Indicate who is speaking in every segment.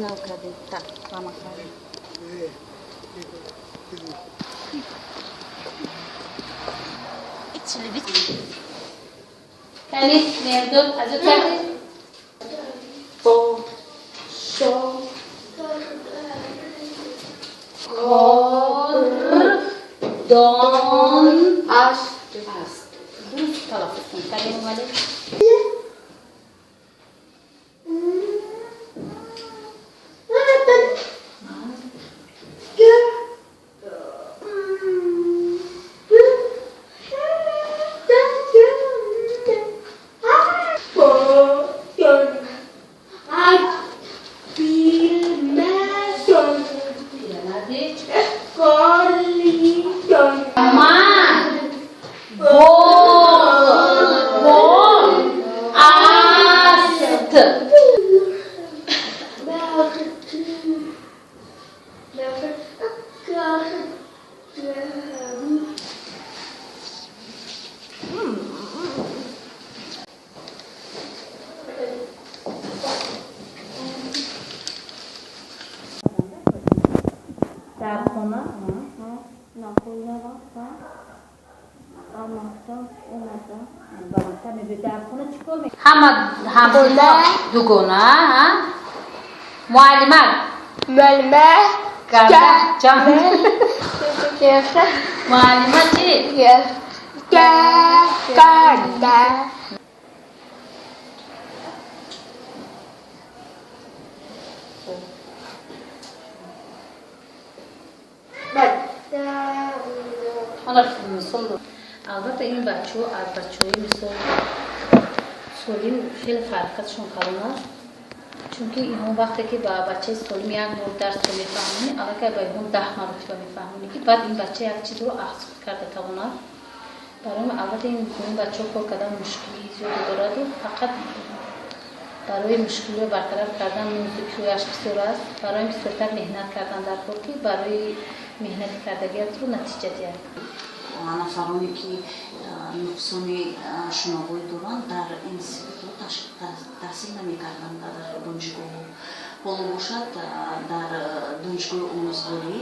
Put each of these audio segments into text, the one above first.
Speaker 1: Нав кардем. Так, мама кардем.
Speaker 2: Кани мerdод аз ӯ кардем?
Speaker 3: Бо шо
Speaker 2: Кордон
Speaker 3: аст.
Speaker 2: Аст. Дуруст талаффуз кун. Кани Эмомалӣ? Пирамарди. Ман боғбон аст. Дар хона ба мактаб мебиёд. Дар хона чӣ кор мекунӣ? Ҳама ҳамсинфо дугона, а? Муаллима
Speaker 3: Муаллима
Speaker 2: гарда ҷан. Муаллима чӣ?
Speaker 3: Карда.
Speaker 2: Ҳоло мисол, албатта, ин бачаҳо аз бачаҳои, мисол, солим хеле фарқиятшон калон аст, чунки инҳо вақте ки ба бачаи солим як бор дарсро мефаҳмонӣ, аллакай ба инҳо 10 маротиба мефаҳмонӣ, ки баъд ин бача як чизро ахз худ карда тавонад. Барои албатта ин гуна бачаҳо кор кардан мушкилии зиёде дораду фақат барои мушкилиро бартараф кардан нозукиҳояш бисёр аст. Барои бисёртар меҳнат кардан дар кор, ки барои меҳнати кардагиатро натиҷа диҳад.
Speaker 1: Нафароне ки нуқсони шунавоӣ доранд, дар институтҳо таҳсил намекарданд, дар донишгоҳҳо. Ҳоло бошад, дар донишгоҳи омӯзгорӣ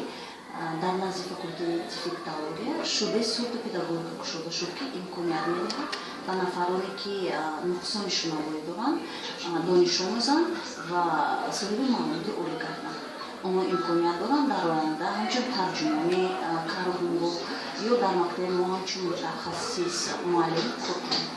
Speaker 1: дар назди факултети дефектология шӯъбаи сурдопедагогика кушода шуд, ки имконият медиҳад ба нафароне ки нуқсони шунавоӣ доранд, дониш омӯзанд ва соҳиби маълумоти олӣ гарданд. Онҳо имконият доранд дар оянда ҳамчун тарҷумони каргунго ё дар мактаби мо ҳамчун мутахассис муаллим кор кунанд.